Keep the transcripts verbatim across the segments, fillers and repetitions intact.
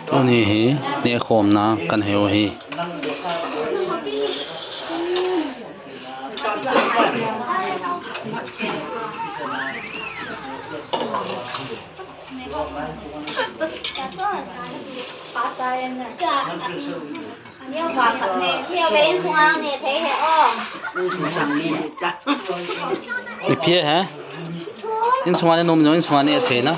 Tuni hi nehkhomna kanei u ahi. Ipi e he? Insunga ne nom jong insunga ne thei na.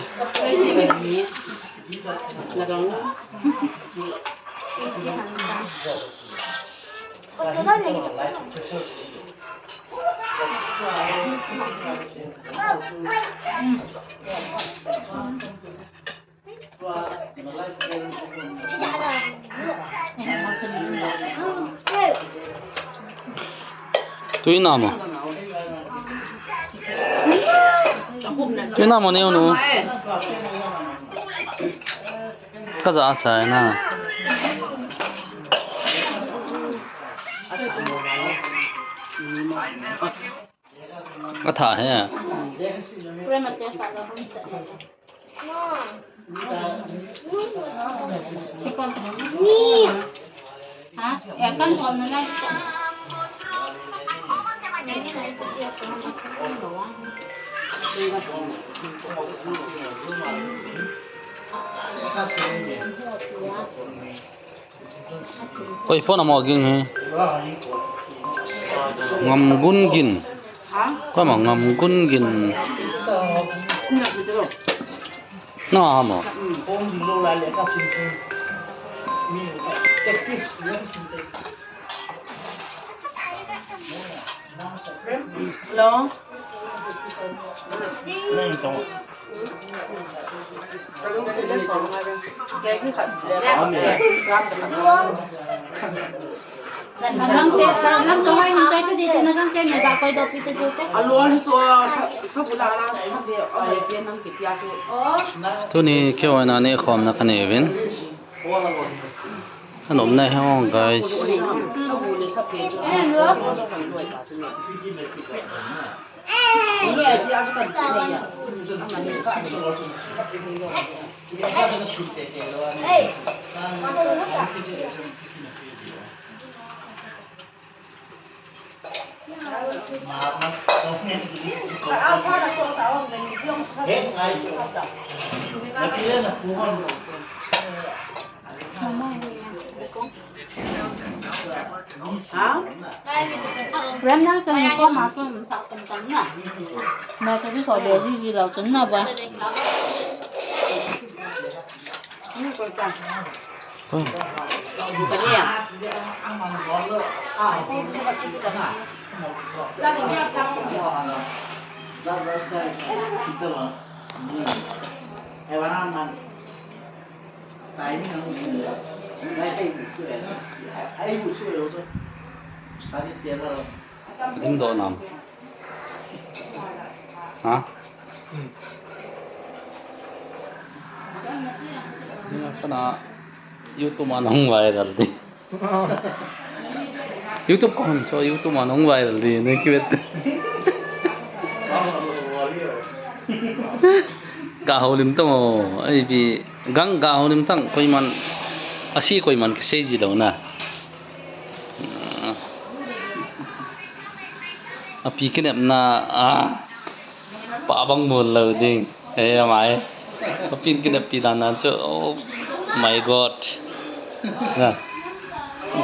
Tui na mo. Tui na mo neo nu. Ka ja chai na. Ka tha he. Koi phone amo ging he. Ngamgun gin. Koi ma ngamgun gin. Na amo. Hello. Tuni keiho in nehkhomna kanei uvin. Anom na he ong, guys. Rem na kan ko ma ko sa kan kan na. Na to di so de ji ji lo chun na ba. Ni ko ta. Dim do nam. Ha? Kana YouTube a nahung viral di. YouTube ko hon so YouTube a nahung viral di ne kivet. Ga houlim tamo, ai bi gang ga houlim tang koiman asi koiman kisei ji lou na. Api kinepna a. Pa bang mun lou ding. Eh, mai. Papin kina pi dan nan chu. Oh my God. Na.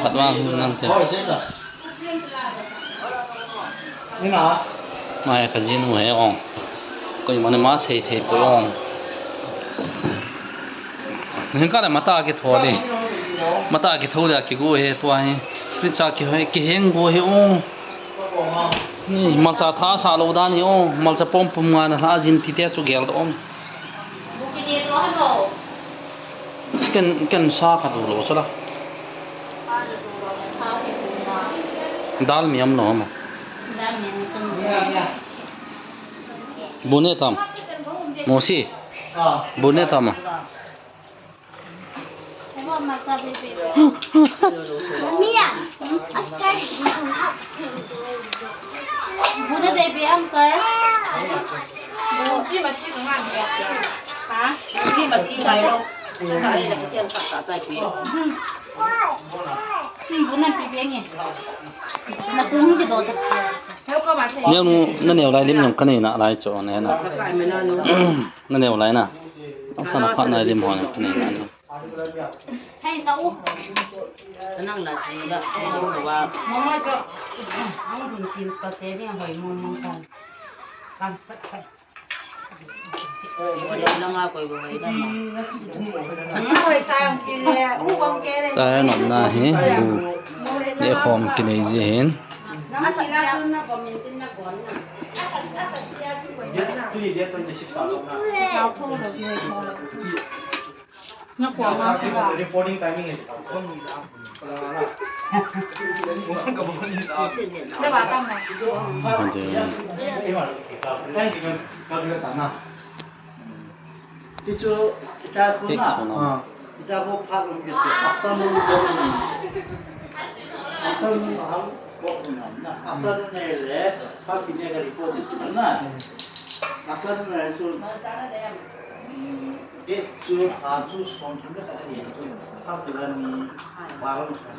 Pat ma hun nang te. Mai ka jinu he ong. Koiman ma sei thei poi ong. Hin ka le mata kitho le. Mata kitho le kigu he tua he. Fridge a kihe, kiheng go he ong. Ni, malcha tha sa lou dan hi o, malcha pom pum nga na hla jin ti te chu gel ta om. Ken, ken sa ka du lou chu la. Dal mi am no ma. Bu ne tam. Mosi. Bu ne tam. Mia, askar. Buna de be am kar. Chi ma chi ma. Ha? Chi ma chi ngai lo. Sa ni na kitian sa sa tai pi. Hmm. Hmm, bu nan pi pi nge. Na kung ki do ta. Neo nu, na neo lai lim jong ka nei na lai chu ne na. Na neo lai na. Ang sa na pha na lim ho na ka nei na. Hei, ta u. Nang la chi la, chi la wa. Mama jo. Ang dun kin pa te ni hoi mong mong kan. Kan sat kan. Hoi la nga koi bo hoi la ma. Hoi sa ang chi le, u kong ke le. Ta nom na hi, bu. Ye khom ki nei ji hin. Nang si la tun na ko min tin na ko na. Asa, asa chi a chu ko na. Tuli dia tun ni si pa na. Sa thong lo ki hoi thong lo. Reporting timing hai. Tichu, icha ko na. Icha ko phat lum ke. Afternoon ko. Afternoon ham ko na. Afternoon ne le, phat ki ne ka report na. Afternoon ne chu. Date chu, ah, chu som thum le khat a ni chu. Kha tu la ni, baron.